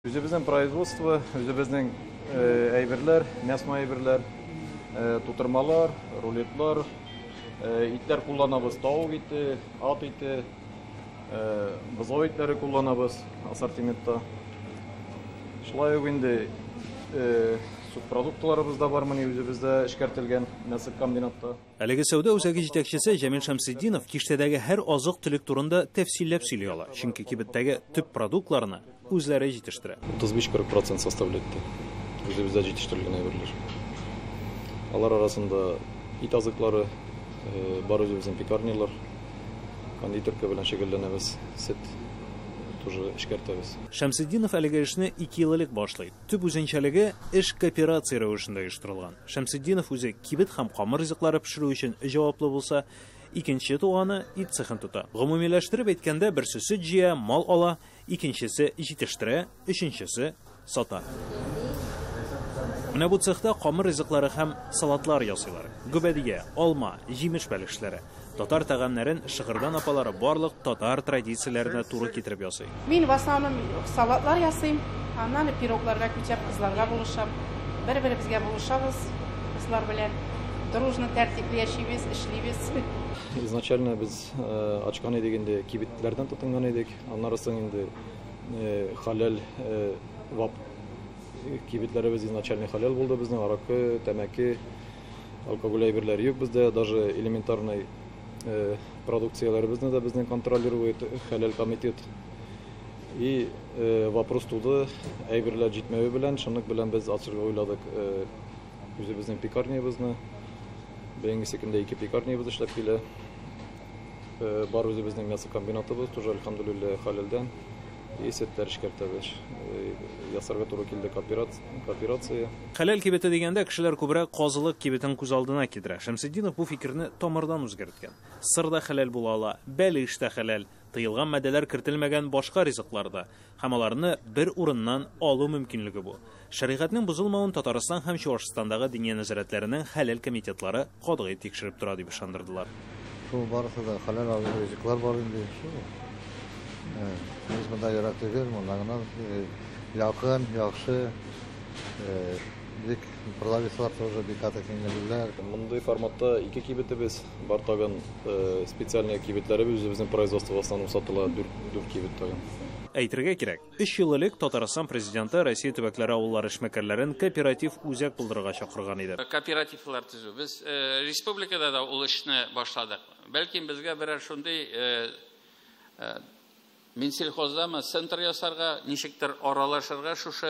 Үзебезнең производство, үзебезнең әйберләр, мясной әйберләр, тутырмалар, рулетлар, итләр кулланабыз, тавык ите, ат ите, бозау итләре кулланабыз ассортиментта. Шулай ук инде субпродуктларыбыз да бар менә үзебездә эшкәртелгән мясокомбинатта. Әлеге сәүдә үзәге җитәкчесе Җәмил Шәмсетдинов киштәдәге һәр азык-төлек турында тәфсилләп сөйли ала, чөнки кибеттәге төп продуктларны үзләре җитештерә. 35-40 процент составляет үзебездә җитештерелгән әйберләр. Алар арасында ит азыклары, бар үзебезнең пекарнялар, кондитерка белән шөгыльләнәбез, сөт тоже эшкәртәбез. Шәмсетдинов әлеге эшне 2 ел элек башлый. Төп үзенчәлеге эш кооперация рәвешендә оештырылган. Шәмсетдинов үзе кибет һәм камыр ризыклары пешерү өчен җаваплы булса, икенче туганы ит цехын тота. Гомумиләштереп әйткәндә, берсе сөт җыя, мал ала, икенчесе җитештерә, өченчесе сата. Менә бу цехта камыр ризыклары һәм салатлар ясыйлар. Гөбәдия, алма, җимеш бәлешләре. Татар тәгамнәрен Шыгырдан апалары барлык татар традицияләренә туры китереп ясый. Мин в основном салатлар ясыйм, аннан пирогларга күчәп кызларга булышам. Бер-беребезгә булышабыз кызлар белән. Дружно тәртипле яшибез, эшлибез. Изначально без ачкан идек инде, кибетләрдән тотынган идек. Аннары соң инде халәл вап кибетләребез изначально халәл булды безнең, аракы, тәмәке, алкоголь әйберләре юк бездә, даже элементарный продукцияләребезне дә безнең контролирует хәләл комитет. И вопрос туды, әйберләр җитмәве белән, шуның белән без ачырга уйладык үзебезнең пекарнябызны. Бүгенге көндә 2 пекарнябыз эшләп килә. Бар үзебезнең мясокомбинатыбыз, тоже альхамдулилла хәләлдән. И сөтләр эшкәртәбез. Ясарга туры килде кооперация. Хәләл кибете дигәндә кешеләр күбрәк казылык кибетен күз алдына китерә. Шәмсетдинов бу фикерне тамырдан үзгәрткән. Сыр да хәләл була ала, бәлеш тә хәләл, тыелган матдәләр кертелмәгән башка ризыклар да. Һәм аларны бер урыннан алу мөмкинлеге бу. Шәригатьнең бозылмавын Татарстан һәм Чуашстандагы диния нәзарәтләренең хәләл комитетлары катгый тикшереп тора дип ышандырдылар. Шул барысы да хәләл ризыклар бар инде. Шул. Без монда ерак түгел, монда гына якын, яхшы, бик продавецлар тоже бик каты киңлеләр. Мондый форматта 2 кибетебез бар тагын, специальный кибетләребез үзебезнең производство в основном сатыла, 4 кибет тагын. Әйтергә кирәк, 3 ел элек Татарстан президенты Россия төбәкләре авыллары эшмәкәрләрен кооператив үзәк булдырырга чакырган иде. Кооперативлар төзү. Без республикада да ул эшне башладык. Бәлки безгә берәр шундый Минсельхоздамы центр ясарга, ничектер аралашырга шушы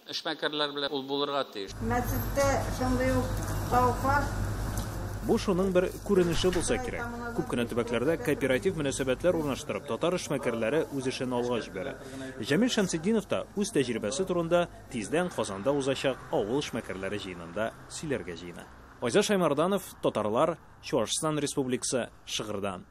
эшмәкәрләр белән ул булырга тиеш. Мәчеттә шундый ук тавыклар. Бу шуның бер күренеше булса кирәк. Күп кенә төбәкләрдә кооператив мөнәсәбәтләр урнаштырып, татар эшмәкәрләре үз эшен алга җибәрә. Җәмил Шәмсетдинов та үз тәҗрибәсе турында тиздән Казанда узачак авыл эшмәкәрләре җыенында сөйләргә җыена. Айза Шаймарданов, Татарлар, Чуашстан Республикасы, Шыгырдан.